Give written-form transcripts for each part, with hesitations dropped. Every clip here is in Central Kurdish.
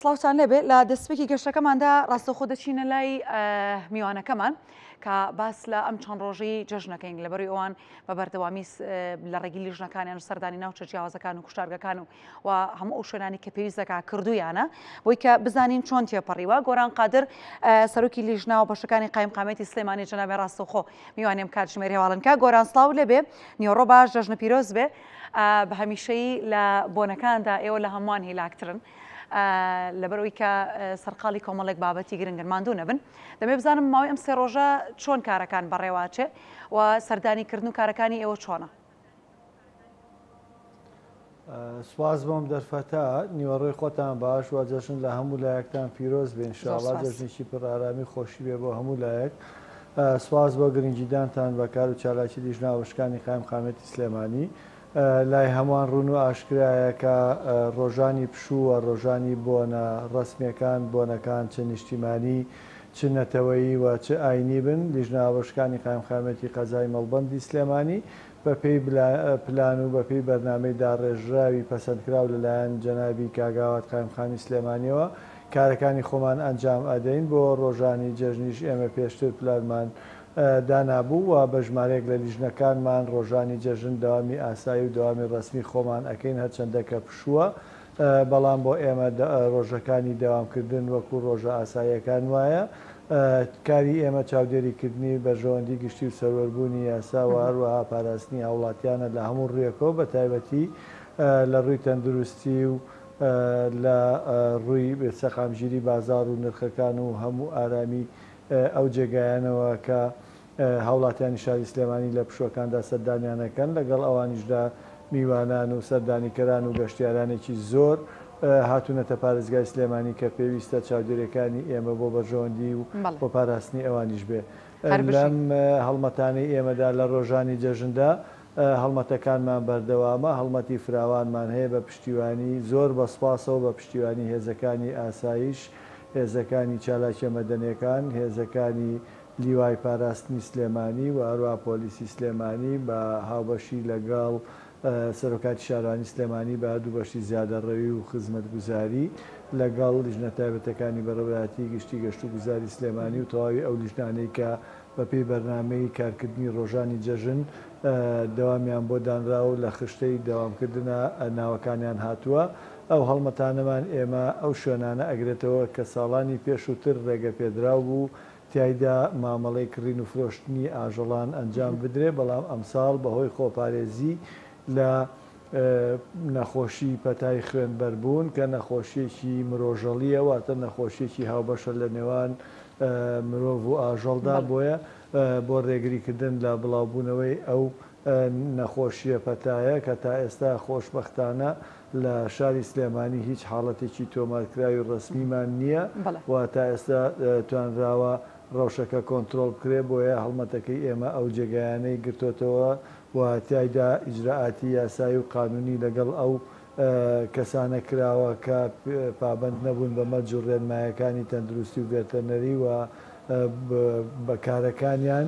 سڵاوتان لێبێ لە دەستپێکی گەشتەکەماندا ڕاستەوخۆ دەچینە لای میوانەکەمان کە باس لە ئەم چەند ڕۆژەی جەژنەکەین لەبەروی ئەوان بە بەردەوامی لە ڕێگی لیژنەکانیان و سەردانی ناوچە جیاوازەکان و کوشتارگەکان و و هەموو ئەو شوێنانی کە پێویست دەکات کردوویانە بۆی کە بزانین چۆن تێپەڕیوە گۆران قادر سەرۆکی لیژنە و بەشەکانی قایمقامێتی سلێمانی جەنابی ڕاستەوخۆ میوانیم کاتژمێر هێواڵن کا گۆران سڵاو لێبێ نیوەڕۆ باش جەژنە پیرۆز بێ بە هەمیشەیی لە بۆنەکاندا ئێوە لە هەمووان هیلاکترن لەبەرئەوەی کە سەرقاڵی کۆمەڵێک بابەتی گرنگن ماندوو نەبن دەمێ بزانم ماوەی ئەم سێ ڕۆژە چۆن کارەکان بەڕێواچێ و سەردانی کردن و کارەکانی ئێوە چۆنە؟ سوپاس بۆم دەرفەتە نیوەڕۆی خۆتان باش و جەژن لە هەموو لایەکتان پیرۆز بێ ئینشاڵا جەژنێکی پڕ ئارامی خۆشی بێ بۆ هەموو لایەک سوپاس بۆ گرنگیدانتان بە کار و چالاکی لیژنە ئاوشکانی قایمقامیەتی سلێمانی. لای هەمووان ڕوون و ئاشکرایە کە ڕۆژانی پشوو و ڕۆژانی بۆنە ڕەسمییەکان، بۆنەکان چ نیشتیمانی، چ نەتەوەیی و چ ئاینی بن، لیژنە ئاوەشکانی قایمقامیەتی قەزای مەڵبەندی سلێمانی بە پێی پلان و بە پێی بەرنامەی داڕێژراوی پەسەندکراو لە لایەن جەنابی کاک ئاوات قایمقامی سلێمانیەوە کارەکانی خۆمان ئەنجام ئەدەین، بۆ ڕۆژانی جەژنیش ئێمە پێشتر پلانمان دانابوو و بە ژمارەیەک لە لیژنەکانمان ڕۆژانی جەژن دەوامی ئاسایی و دەوامی ڕەسمی خۆمان ئەکەین هەرچەندە کە پشووە بەڵام بۆ ئێمە ڕۆژەکانی دەوامکردن وەکو ڕۆژە ئاساییەکان وایە. کاری ئێمە چاودێریکردنی بەرژەوەندی گشتی و سەروەربوونی یاسا و هەروەها پاراستنی هاوڵاتیانە لە هەموو ڕوویەکەوە بە تایبەتی لە ڕووی تەندروستی و لە ڕووی سەقامگیری بازاڕ و نرخەکان و هەموو ئارامی ئەو جێگایانەوە کە هاوڵاتیانی شاری سلێمانی لە پشووەکاندا سەردانیان ئەکەن، لەگەڵ ئەوانیشدا میوانان و سەردانیکەران و گەشتیارانێکی زۆر هاتوونەتە پارێزگای سلێمانی کە پێویستە چاودێریەکانی ئێمە بۆ بەرژەوەندی و بۆ پاراستنی ئەوانیش بێ. لەم هەڵمەتانەی ئێمەدا لە ڕۆژانی جەژندا هەڵمەتەکانمان بەردەوامە، هەڵمەتی فراوانمان هەیە بە پشتیوانی زۆر بە سوپاسەوە بە پشتیوانی هێزەکانی ئاسایش، هێزەکانی چالاکیە مەدەنیەکان، هێزەکانی لیوای پاراستنی سلێمانی و هەروەها پۆلیسی سلێمانی بە هاوبەشی لەگەڵ سەرۆکایەتی شارەوانی سلێمانی بە هەردوو بەشی زیادەڕەوی و خزمەتگوزاری لەگەڵ لیژنە تایبەتەکانی بەڕێوەبەرایەتی گشتی گەشتوگوزاری سلێمانی و تەواوی ئەو لیژنانەی کە بەپێی بەرنامەی کارکردنی ڕۆژانی جەژن دەوامیان بۆ دانراوە و لە خشتەی دەوامکردنا ناوەکانیان هاتووە، ئەو هەڵمەتانەمان ئێمە ئەو شوێنانە ئەگرێتەوە کە ساڵانی پێشووتر ڕێگەپێدراو بوو تیایدا مامەڵەی کڕین و فرۆشتنی ئاژەڵان ئەنجام بدرێ، بەڵام ئەمساڵ بەهۆی خۆپارێزی لە نەخۆشی پەتای خوێنبەربوون کە نەخۆشییەکی مرۆژەڵییە، واتە نەخۆشییەکی هاوبەشە لە نێوان مرۆڤ و ئاژەڵدا، بۆیە بۆ رێگریکردن لە بڵاوبوونەوەی ئەو نەخۆشییە پەتایە کە تا ئێستا خۆشبەختانە لە شاری سلێمانی هیچ حاڵەتێکی تۆمارکراوی رەسمیمان نییە و تا ئێستا توانراوە رەوشەکە کۆنترۆڵ بکرێت، بۆیە هەڵمەتەکەی ئێمە ئەو جێگایانەی گرتۆتەوە و تیایدا ئیجرائاتی یاسایی و قانونی لەگەڵ ئەو کەسانە کراوە کە پابەند نەبوون بە مەرج و ڕێنمایەکانی تەندروستی و ڤێتەرنەری و بە کارەکانیان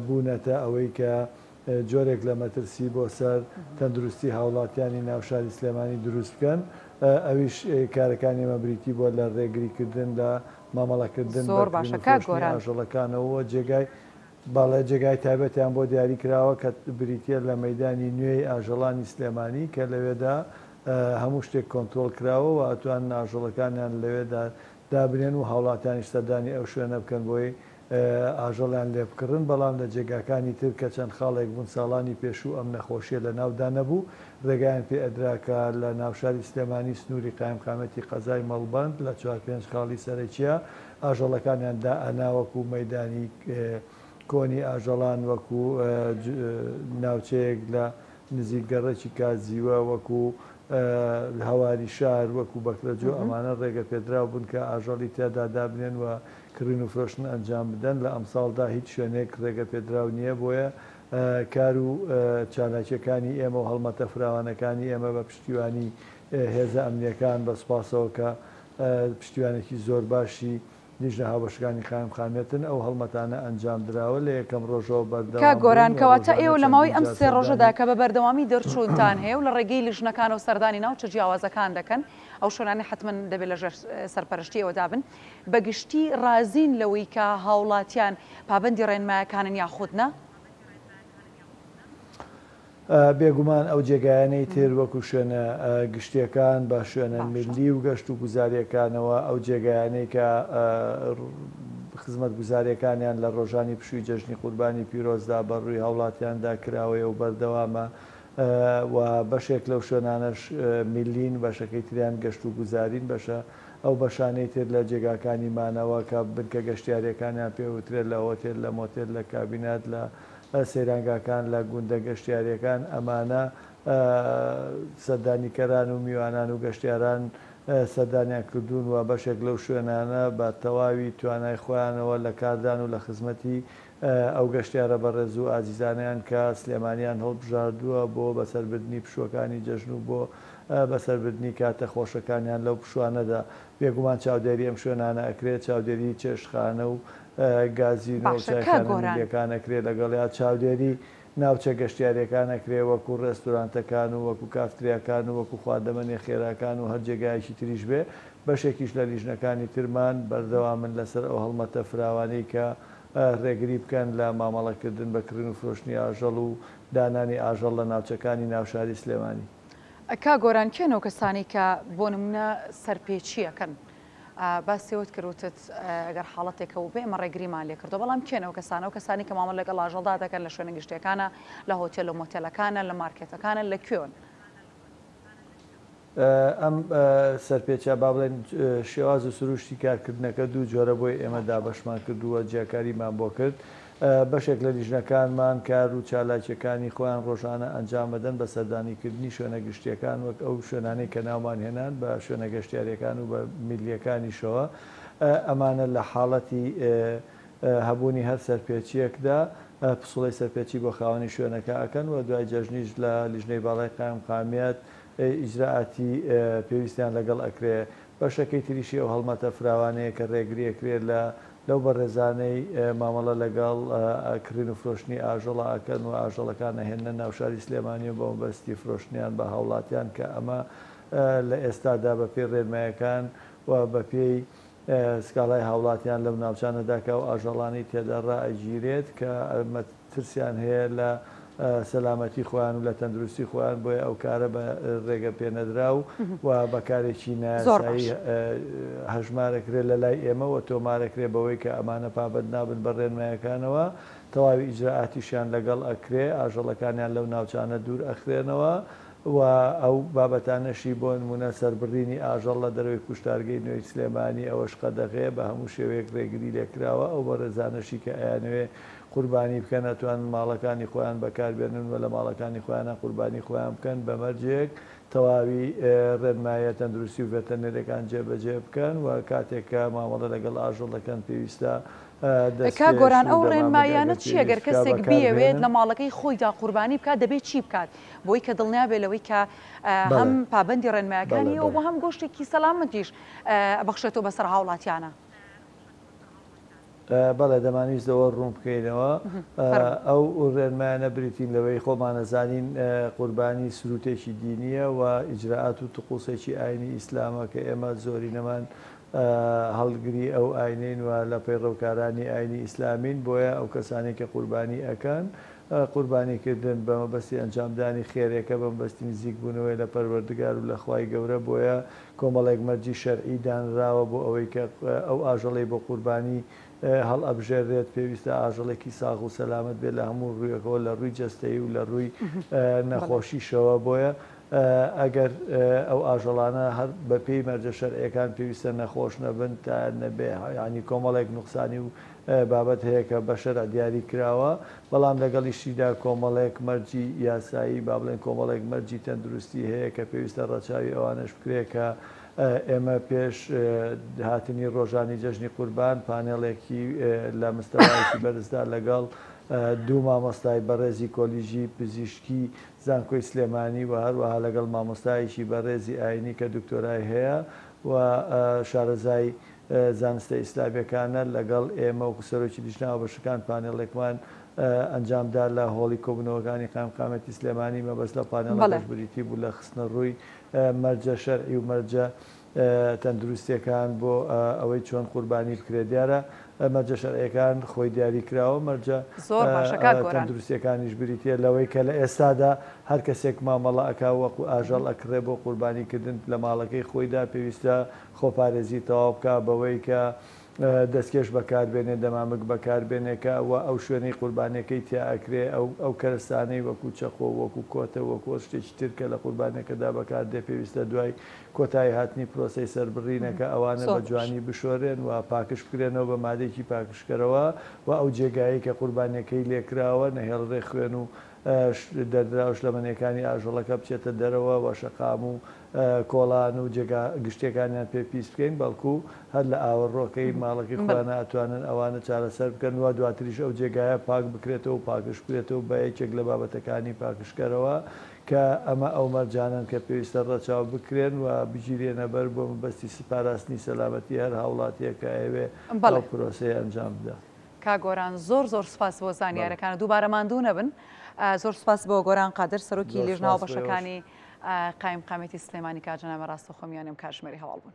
بوونەتە ئەوەی کە جۆرێک لە مەترسی بۆ سەر تەندروستی هاوڵاتیانی ناو شاری سلێمانی دروست بکەن ئەویش کارەکانی ئێمە بریتی بووە لە ڕێگریکردن لە مامەڵەکردن بە زۆر کڕین باشە و کاک فرۆشتنی گۆران. ئاژەڵەکانەوە و جێگای بەڵێ جێگای تایبەتیان بۆ دیاری کراوە کە بریتییە لە مەیدانی نوێی ئاژەڵانی سلێمانی کە لەوێدا هەموو شتێک کۆنترۆڵ کراوە و ئەتوانن ئاژەڵەکانیان لەوێدا دابنێن و هاوڵاتیانیش سەردانی ئەو شوێنە بکەن بۆی ئاژەڵیان لێ بکڕن، بەڵام لە جێگاکانی تر کە چەند خاڵێک بوون ساڵانی پێشوو ئەم نەخۆشییە لە ناودا نەبوو ڕێگایان پێ ئەدرا کە لە ناوشاری سلێمانی سنووری قایمقامیەتی قەزای مەڵبەند لە چوار پێنج خاڵی سەرەکییە ئاژەڵەکانیان دائەنا وەکو مەیدانی کۆنی ئاژەڵان وەکو ناوچەیەک لە نزیک گەڕەکی کازیوە وەکو هەواری شار وەکو بەکرەجۆ ئەمانە ڕێگە پێدراو بوون کە ئاژەڵی تیادا دابنێن و کڕین و فرۆشتن ئەنجام بدەن لە ئەمساڵدا هیچ شوێنێک ڕێگە پێدراو نییە بۆیە کار و چالاکیەکانی ئێمە و هەڵمەتە فراوانەکانی ئێمە بە پشتیوانی هێزە ئەمنیەکان بە سوپاسەوە کە پشتیوانێکی زۆر باشی لیژنە هاوبەشەکانی قایمقامیەتن، ئەو هەڵمەتانە ئەنجامدراوە، لە یەکەم ڕۆژەوە کاک بەردەوام گۆران بووین و کەواتە ڕۆژانە ئێوە لە ماوەی چەندین ئەم جار سێ ڕۆژەدا سەردانی کە بە بەردەوامی دەرچوونتان هەیە و لە ڕێگەی لیژنەکانەوە سەردانی ناوچە جیاوازەکان دەکەن، ئەو شوێنانەی حەتمەن دەبێت لە ژێر سەرپەرشتی ئێوەدا بن، بە گشتی ڕازین لەوەی کە هاوڵاتیان پابەندی ڕێنمایەکانن یاخود نا؟ بێگومان ئەو جێگایانەی تر وەکو شوێنە گشتیەکان بە شوێنە باشە. میللی و گەشت و گوزاریەکانەوە ئەو جێگایانەی کە خزمەتگوزاریەکانیان لە ڕۆژانی پشووی جەژنی قوربانی پیرۆزدا بە ڕووی هاوڵاتیاندا کراوەیە و بەردەوامە و بەشێک لەو شوێنانەش میللین بەشەکەی تریان گەشت و گوزارین بەشە ئەو بەشانەی تر لە جێگاکانی مانەوە کە بنکە گەشتیاریەکانیان پێ وترێت لە هۆتێل لە مۆتێل لە کابینات لە سەیرانگاکان لە گوندە گەشتیارییەکان، ئەمانە سەردانیکەران و میوانان و گەشتیاران سەردانیان کردوون و بەشێک لەو شوێنانە بە تەواوی توانای خۆیانەوە لە کاردان و لە خزمەتی ئەو گەشتیارە بەڕێز و ئازیزانەیان کە سلێمانیان هەڵبژاردووە بۆ بەسەربردنی پشووەکانی جەژن و بۆ بەسەربردنی کاتە خۆشەکانیان لەو پشووانەدا. بێگومان چاودێری ئەم شوێنانە ئەکرێت، چاودێری چێشتخانە و گازینۆ و باشە کاک چایخانە گۆران. میللیەکان ئەکرێ، لەگەڵیا چاودێری ناوچە گەشتیاریەکان ئەکرێ وەکو ڕێستورانتەکان و وەکو کافتریاکان و وەکو خواردەمەنیە خێراکان و هەر جێگایەکی تریش بێ، بەشێکیش لە لیژنەکانی ترمان بەردەوامن لەسەر ئەو هەڵمەتە فراوانەی کە ڕێگری بکەن لە مامەڵەکردن بە کڕین و فرۆشتنی ئاژەڵ و دانانی ئاژەڵ لە ناوچەکانی ناوشاری سلێمانی. کاک گۆران کێن ئەو کەسانەی کە بۆ نمونە سەرپێچی ئەکەن؟ باسی ئەوەت کرد وتت ئەگەر حاڵەتێک هەبووبێ ئێمە ڕێگریمان لێ کردووە، بەڵام کێن ئەو کەسانە؟ ئەو کەسانەی کە مامەڵە لەگەڵ ئاژەڵدا دەکەن لە شوێنە گشتییەکانە، لە هۆتێل و مۆتێلەکانە، لە مارکێتەکانە، لە کوێن؟ ئەم سەرپێچە با بڵێن شێواز و سروشتی کارکردنەکە دوو جۆرە بۆی ئێمە دابەشمان کردووە جیاکاریمان بۆ کرد بەشێک لە لیژنەکانمان کار و چالاکیەکانی خۆیان ڕۆژانە ئەنجامەدەن بە سەردانیکردنی شوێنە گشتیەکان وەک ئەو شوێنانەی کە ناومان هێنان بە شوێنە گەشتیاریەکان و بە میللیەکانیشەوە ئەمانە لە حاڵەتی هەبوونی هەر سەرپێچیەکدا پسوڵەی سەرپێچی بۆ خاوەنی شوێنەکە ئەکەن و دوای جەژنیش لە لیژنەی باڵای قایمقامیەت ئیجرائاتی پێویستیان لەگەڵ ئەکرێ. بەشەکەی تریشی ئەو هەڵمەتە فراوانەیە کە رێگری ئەکرێ لە لەو بەڕێزانەی مامەڵە لەگەڵ کڕین و فرۆشتنی ئاژەڵە ئەکەن و ئاژەڵەکان ئەهێننە ناو شاری سلێمانی و بە مەبەستی فرۆشتنیان بە هاوڵاتیان کە ئەمە لە ئێستادا بە پێی رێنمایەکان و بە پێی سکاڵای هاوڵاتیان لەو ناوچانەدا کە ئەو ئاژەڵانەی تێدا ڕائەگیرێت کە مەترسیان هەیە لە سەلامەتی خۆیان و لە تەندروستی خۆیان بۆیە ئەو کارە بە ڕێگە پێنەدراو و بە کارێکی زۆر نایاسایی باش. هەژمارەکرێت لە لای ئێمە و تۆمارەکرێت بەوەی کە ئەمانە پابەند نابن بە ڕێنمایەکانەوە تەواوی ئیجرائاتیشیان لەگەڵ ئەکرێ ئاژەڵەکانیان لەو ناوچانە دوور ئەخرێنەوە و ئەو بابەتانەشی بۆ نموونە سەربڕینی ئاژەڵ لە دەرەوەی کوشتارگەی نوێی سلێمانی ئەوەش قەدەغەیە بە هەموو شێوەیەک ڕێگری لێکراوە ئەو بەڕێزانەشی کە ئەیانەوێ قوربانی بکەن ئەتوانن ماڵەکانی خۆیان بەکار بێنن و لە ماڵەکانی خۆیانا قوربانی خۆیان بکەن بە مەرجێک تەواوی ڕێنماییە تەندروستی و ڤێتەرنەریەکان جێبەجێ بکەن و کاتێک کە مامەڵە لەگەڵ ئاژەڵ دەکەن پێویستە کاک دەستکێش گۆران و ئەو دەمامک ڕێنماییانە ئەگەر چییە گەر پێویست بکا کەسێک بەکار بیەوێت بهێنن. لە ماڵەکەی خۆیدا قوربانی بکات دەبێت چی بکات بۆی کە دڵنیا بێت لەوەی کە هەم بەڵێ پابەندی بەڵێ ڕێنمایەکانیەوە بەڵێ. و هەم گۆشتێکی سەلامەتیش بەخشێتەوە بەسەر هاوڵاتیانە؟ بەڵێ دەمانویست ئەوە ڕوون بکەینەوە فەرموو. ئەو ڕێنمایانە بریتین لەوەی خۆمان ئەزانین قوربانی سروتێکی دینیە و ئیجرائات و تقوسێکی ئاینی ئیسلامە کە ئێمە زۆرینەمان هەڵگری ئەو ئاینەین و لە پەیڕەوکارانی ئاینی ئیسلامین بۆیە ئەو کەسانەی کە قوربانی ئەکەن قوربانی کردن بە مەبەستی ئەنجامدانی خێرێکە بە مەبەستی نزیک بوونەوەی لە پەروەردگار و لە خوای گەورە بۆیە کۆمەڵێک مەرجی شەرعی دانراوە بۆ ئەوەی کە ئەو ئاژەڵەی بۆ قوربانی هەڵئەبژێررێت پێویستە ئاژەڵێکی ساغ و سەلامەت بێت لە هەموو ڕوویەکەوە لە ڕووی جەستەیی و لە ڕووی نەخۆشیشەوە بۆیە ئەگەر ئەو ئاژەڵانە هەر بە پێی مەرجە شەرعیەکان پێویستە نەخۆش نەبن تا نەبێ یانی کۆمەڵێک نوقسانی و بابەت هەیە کە بە شەرع دیاری کراوە بەڵام لەگەڵیشیدا کۆمەڵێک مەرجی یاسایی با بڵێن کۆمەڵێک مەرجی تەندروستی هەیە کە پێویستە ڕەچاوی ئەوانەش بکرێت کە ئێمە پێش هاتنی ڕۆژانی جەژنی قوربان پانێڵێکی لە مستەوایەکی بەرزدا لەگەڵ دوو مامۆستای بەڕێزی کۆلیژی پزیشکی زانکۆی سلێمانی و هەروەها لەگەڵ مامۆستایەکی بەڕێزی ئاینی کە دکتۆرای هەیە و شارەزای زانستە ئیسلامیەکانە لەگەڵ ئێمە وەکو سەرۆکی لیژنە هاوبەشەکان پانێڵێکمان ئەنجامدا لە هۆڵی کۆبوونەوەکانی قایمقامیەتی سلێمانی مەبەست لە پانێڵەکەش بریتی بوو لە خستنەڕووی مەرجە شەرعی و مەرجە تەندروستیەکان بۆ ئەوەی چۆن قوربانی بکرێت دیارە مەرجە شەرعیەکان خۆی دیاری کراوە مەرجە زۆر باشە کاک گۆران. تەندروستیەکانیش بریتیە لەوەی کە لە ئێستادا هەر کەسێک مامەڵە ئەکا وەکو ئاژەڵ ئەکڕێ بۆ قوربانی کردن لە ماڵەکەی خۆیدا پێویستە خۆپارێزی تەواو بکا بەوەی کە دەستکێش بەکار بێنێ دەمامک بەکار بێنێ کە وە ئەو شوێنەی قوربانیەکەی تیا ئەکرێ ئەو ئەو کەرەستانەی وەکو چەقۆ وەکو کۆتە وەکو هەر شتێکی تر کە لە قوربانیەکەدا بەکار دێ پێویستە دوای کۆتایی هاتنی پرۆسەی سەربڕینەکە ئەوانە زۆر بە باش. جوانی بشۆرێن و پاکژ بکرێنەوە بە مادەیەکی پاکژکەرەوە و ئەو جێگایەی کە قوربانیەکەی لێکراوە نەهێڵرێ خوێن و دەردراو شلەمەنیەکانی ئاژەڵەکە بچێتە دەرەوە و شەقام و کۆڵان و جێگا گشتیەکانیان پێ پیس بکەین بەڵکو هەر لە ئاوەڕۆکەی ماڵەکەی خۆیانا ئەتوانن ئەوانە چارەسەر بکەن و دواتریش ئەو جێگایە پاک بکرێتەوە و پاکژ بکرێتەوە بە یەکێک لە بابەتەکانی پاکژکەرەوە کە ئەمە ئەو مەرجانەن کە پێویستە ڕەچاو بکرێن و بگیرێنە بەر بۆ مەبەستی پاراستنی سەلامەتی هەر هاوڵاتیەک کە ئەیەوێ بەڵێ. ئەو پرۆسەیە ئەنجام بدا. کاک گۆران زۆر زۆر سوپاس بۆ بەڵێ. زانیارەکانت دووبارە ماندوو نەبن زۆر سوپاس بۆ گۆران قادر سەرۆکی زۆر لیژنە سوپاس بۆ ئێوەش. هاوبەشەکانی قایمقامیەتی سلێمانی کە جەنابە ڕاستەوخۆ میوانی ئەم کاتژمێری هەواڵ بوون.